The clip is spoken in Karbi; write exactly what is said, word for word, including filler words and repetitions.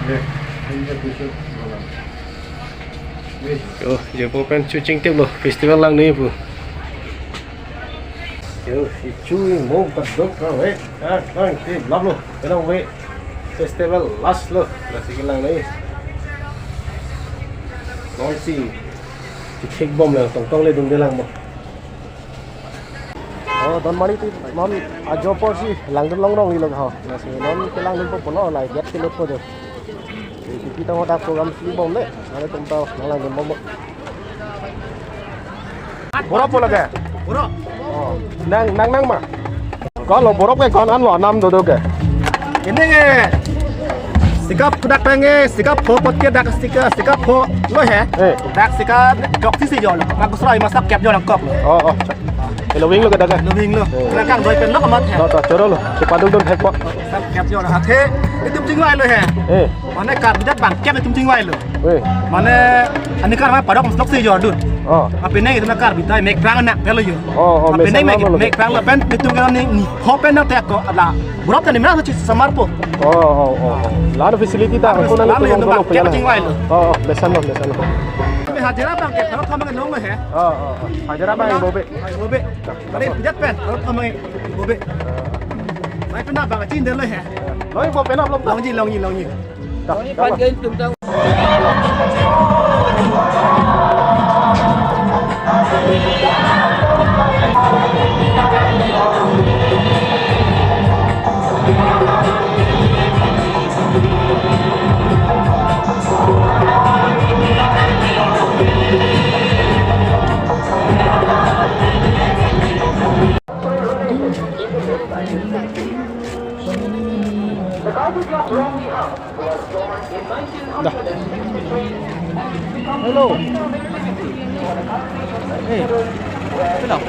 Yo, je po pen chuching tip lo, festival lang ni pu. Yo, ichu mo kadok na we. Ah, bang, tip lap lo. Kenang we. Festival last lo. Lasi kelang ni. Nonsi. Chithek bom le, tongtong le dungde lang mo. Oh, don mari ti non ajo apor si langdun longrong ilo ho. Lasi non kelangdun po pulo, lai gate kelut po jo. Ti kita hodak program si bom le, nanglitum ta nanglangdun bom. Borok po lake? Borok. Oh, nang, nang, nang ma? Ko lo borok ke ko-an lo anam dodo ke? Ini ke. Sikap kudak penge, sikap pho apot ke dak sikap, sikap pho lo he. Eh. Dak sikap joksi si jo lo. Magus rai masak kep jo nangkok lo. Oh, oh. Lo wing lo ke dak ke? Lo wing lo. Eh. Nangkang doi pen lo kamat he. To, to, choro lo. Sipadul dun hek po. Sap kep jo athe. Itum chingvai lo he. Eh. Mane Karbi adet bang kep itum chingvai lo. Weh. Mane aningkan ma padok slok si jo dun. Oh. Apineng itum Karbi adet mek prang anak pelo jo. Oh, oh, apineng mek, mesan lo. Mek prang lo pen itum ke ni, ni ho pen na tek ko ala. Borok ta ni mena si samar po. Oh, oh, oh, oh. Lalu facility ta, aku nanglitum lalu yang ko lo tembak puyala. Kep chingvai lo. Oh, oh, mesan lo, mesan lo. Kami hajira bang kep, kalau kami nong he. Oh, oh, oh. Hajira bang bobe. Bobe. Tadi pijat pen, kalau kami bobe. Mai pena bang chin de lo he. Longji bobe na belum. Longji, longji, longji. Dah, dah, Bang. Dah. Hello. Eh, kenal?